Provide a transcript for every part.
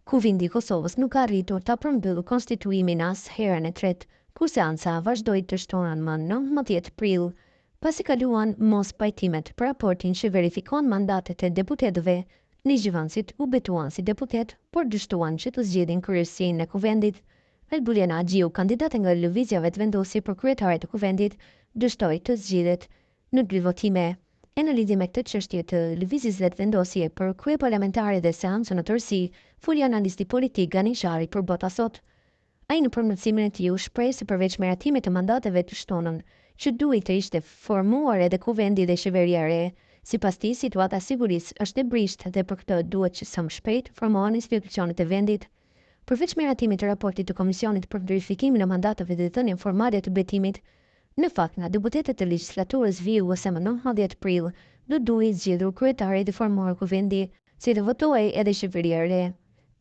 Kuvendi i Kosovës nuk ka arritur ta përmbyllë konstituimin as herën e tretë, ku seanca vazhdoi të shtunën më 19 prill. Pasi kaluan mospajtimet për raportin që verifikon mandatet e deputetëve, ligjvënësit u betuan si deputetë, por dështuan që të zgjedhin kryesinë e Kuvendit. Albulena Haxhiu, kandidate nga Lëvizja Vetëvendosje për kryetare të Kuvendit, dështoi të zgjidhet në dy votime. E në lidhje me këtë çështje të Lëvizjes Vetëvendosje për kryeparlamentare dhe seancën në tërësi, foli analisti politik Gani Sharri për Bota Sot. Ai në prononcimin e tij u shpreh se përveç miratimit të mandateve të shtunën, që duhej të ishte formuar edhe Kuvendi dhe qeveria e re, sipas tij situata e sigurisë është e brishtë dhe për këtë duhet që sa më shpejt të formohen institucionet e vendit. Përveç miratimit të raportit të Komisionit për verifikimin e mandateve dhe dhënien formale të betimit, Në fakt, nga deputetët e legjislaturës vijuese më 19 prill do duhej zgjedhur kryetari dhe formuar kuvendi, si dhe votohej edhe qeveria e re.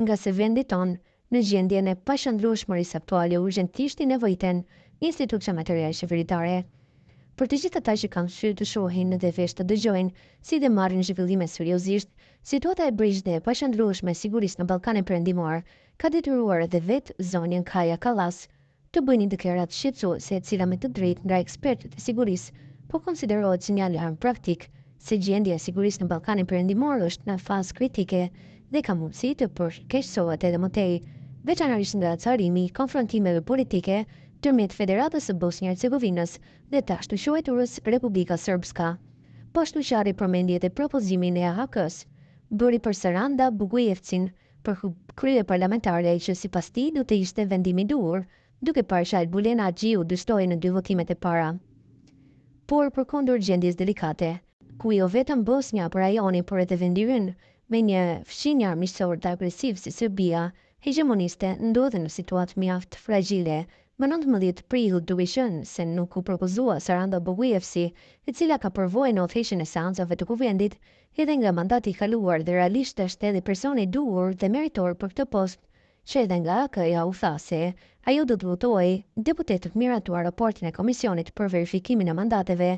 Ngase vendit tonë, në gjendjen e paqëndrueshmërisë aktuale urgjentisht i nevojiten institucione të reja qeveritare. Për të gjithë ata që kanë sy të shohin dhe veshë të dëgjojnë, si dhe marrin zhvillimet seriozisht, situata e brishtë dhe e paqëndrueshme e sigurisë në Ballkanin Perëndimor ka detyruar edhe vetë zonjën Kaja Kallas të bëjë një deklaratë shqetësuese e cila me të drejtë nga ekspertët e sigurisë po konsiderohet si një alarm praktik se gjendja e sigurisë në Ballkanin Perëndimor është në fazë kritike dhe ka mundësi të përkeqësohet edhe më tej, veçanërisht nga acarimi i konfrontimeve politike ndërmjet Federatës së Bosnjë-Hercegovinës dhe të ashtuquajturës Republika Srpska. Po ashtu Sharri përmendi edhe propozimin e AAK-së bëri për Saranda Bogujevcin për kryeparlamentare që sipas tij do të ishte vendim i duhur, duke parë që Albulena Haxhiu dështoi në dy votimet e para. Por përkundër gjendjes delikate, ku jo vetëm Bosnja apo rajoni por edhe vendi ynë me një fqinj armiqësor dhe agresiv si Serbia hegjemoniste ndodhen në situatë mjaft fragjile, më 19 prill duke qenë se nuk u propozua Saranda Bogujevci, e cila ka përvojë në udhëheqjen e seancave të Kuvendit edhe nga mandati i kaluar dhe realisht është edhe personi i duhur dhe meritor për këtë post që edhe nga AAK-ja u tha se ajo do të votohej, deputetët miratuan raportin e Komisionit për verifikimin e mandateve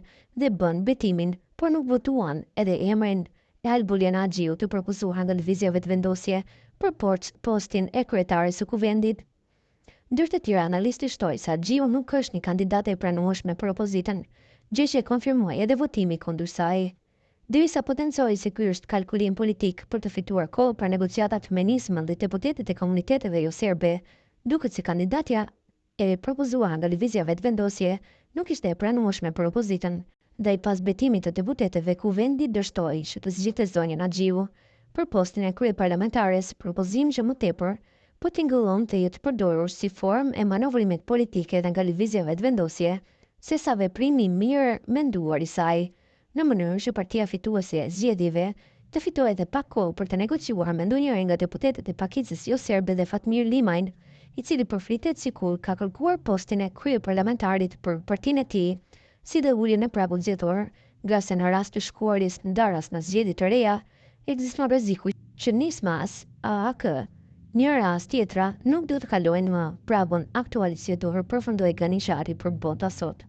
dhe bënë betimin, por nuk votuan edhe emrin e Albulena Haxhiut të propozuar nga Lëvizja Vetëvendosje për postin e kryetares së Kuvendit. Ndër të tjera, analisti shtoi se Haxhiu nuk është një kandidate e pranueshme për opozitën, gjë që e konfirmoi edhe votimi kundër saj. Derisa potencoi se ky është kalkulim politik për të fituar kohë për negociatat me Nismën dhe deputetët e komuniteteve joserbe, duket se kandidatja e propozuar nga Lëvizja Vetëvendosje nuk ishte e pranueshme për opozitën. Ndaj pas betimit të deputetëve Kuvendi dështoi që të zgjidhte zonjën Haxhiu për postin e kryeparlamentares, propozim që më tepër po tingëllon të jetë përdorur si formë e manovrimit politik edhe nga Lëvizja Vetëvendosje sesa veprim i mirëmenduar i saj, në mënyrë që partia fituese e zgjedhjeve të fitojë edhe pak kohë për të negociuar me ndonjërin nga deputetët e pakicës joserbe dhe Fatmir Limajn, i cili përflitet sikur ka kërkuar postin e kryeparlamentarit për partinë e tij si dhe uljen e pragut zgjedhor, ngase në rast të shkuarjes ndaras në zgjedhje të reja, ekziston rreziku që Nisma as AAK, njëra as tjetra nuk do të kalojnë më pragun aktual zgjedhor, përfundoi Gani Sharri për Bota Sot.